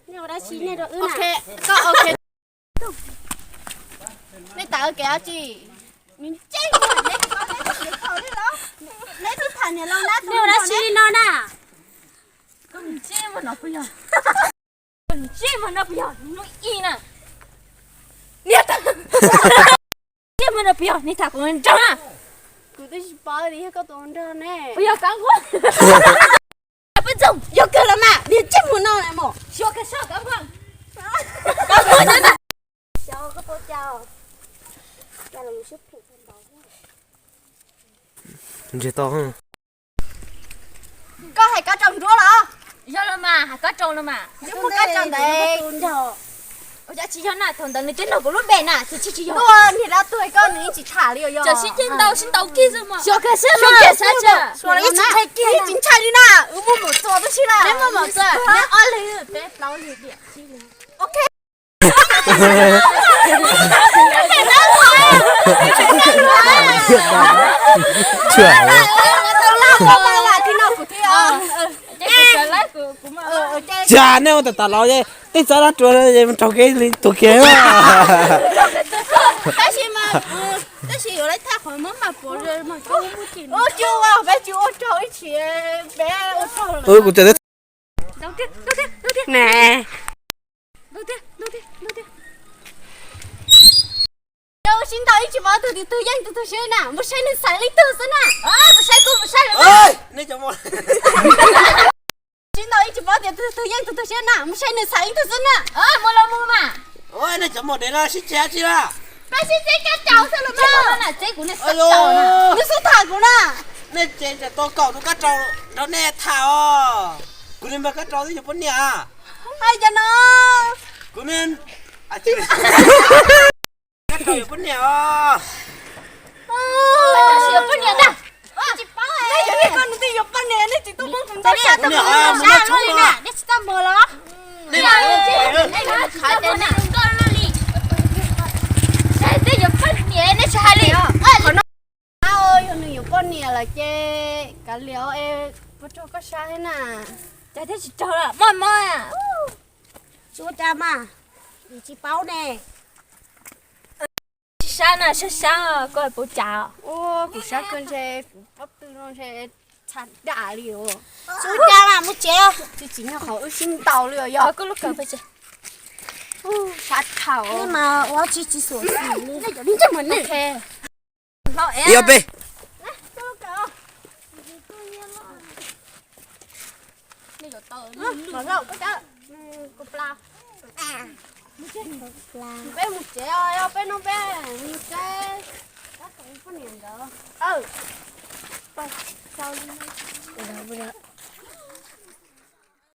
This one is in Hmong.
Nej ua dab tsi nej rau wb na? Ok, koj ok. Nej tawm kev dab tsi? Nws ntsej muag, neb twb tham niam laus na, nej ua dab tsi li no na? Koj ntsej muag no puas yog? Koj ntsej muag no puas yog? Hnub ib na. Niag tawm. Ntsej muag no puas yog? Neb tham kuv nraug na. Kuv twb tsis paub tias yog koj tus nraug ne. Puas yog kab nquab? Peb txoog. Yog kawg los mas, niag ntsej muag no na mos. Xyov kawg soj kab nquab. Kab nquab na. Xyov koj puas cas. Ntshe tau. Koj hais kab rau nruab los? Yog los mas, hais kab rau los mas. Twb muaj kab rau ntawd. Ua cas tsis yog na, thaum ntawd nws twb nug kuv lub npe na, tsis tsis yog. Tuaj niag dab tuag koj nws yeej tsis tham li os. Cov sib ceg ntau sib ntau kiag xwb mas. Xyov kawg sib ntau, xyov kawg sib ntau. Ib tsis ntshai li na, wb muaj mus txog twb tsis la. Neb muaj mus txog, neb ob leeg, peb plaub leeg, diam tsib leeg. Ok. Cas nej ua tam tam los tej txav dab rua raug kev li tus kev. Tab sis mas, tab sis yuav lawv thaj qhov muab mas puas ua peb tsis ua raug ib tsis, peb ua raug lawm. Kuv tseem Neb sib ntaus ib tsis paub tus twg yeej tus twg seb na, mus saib nws xaiv leej twg xwb na. Mus saib kuv, mus saib lawm. Sib ntaus ib tsis paub tias tus twg yeej tus twg seb na, mus saib nws xaiv leej twg xwb na. Mus los mus mas. Nej cov muaj dev no sib ceg dab tsi na? Peb sib ceg kab rau xwb los mas. Nws xub tham kuv na. Nej ceg tau kaum tus kab rau nrog nej tham os. Kuv niag npawg kab rau twb yuav poj niam. Hais cas no? Kuv niag kab rau yuav poj niam os. Yuav poj niam ntag. Tsis paub. Nej cov niag koj nws twb yuav poj niam, nej tsis tuaj muab kuv ntaus sab tau mus sab li na, nej tsis tau mus los? Saib twb yuav poj niam nej tsis hais li. Qhov no yog nws yuav poj niam lawm ces kav liam es puas raug koj sab thiab na. Cas thiaj tsis raug lawm, mob mob. Tsis ua cas mas, tsis paub ne. Tsis sab na, sab sab koj puas cas? Kuv sab kawg ntshe kuv pob tw no ntshe txha dam li os. Tsis ua cas mas, mus tsev. Tsis tsim nyog qhov wb sib ntaus li os yog. Koj lub kawm pes sab thaum mas ua tsis tsis xum xim li. Yog peb. Peb mus tsev, yog peb no peb mus saib poj niam ntawd.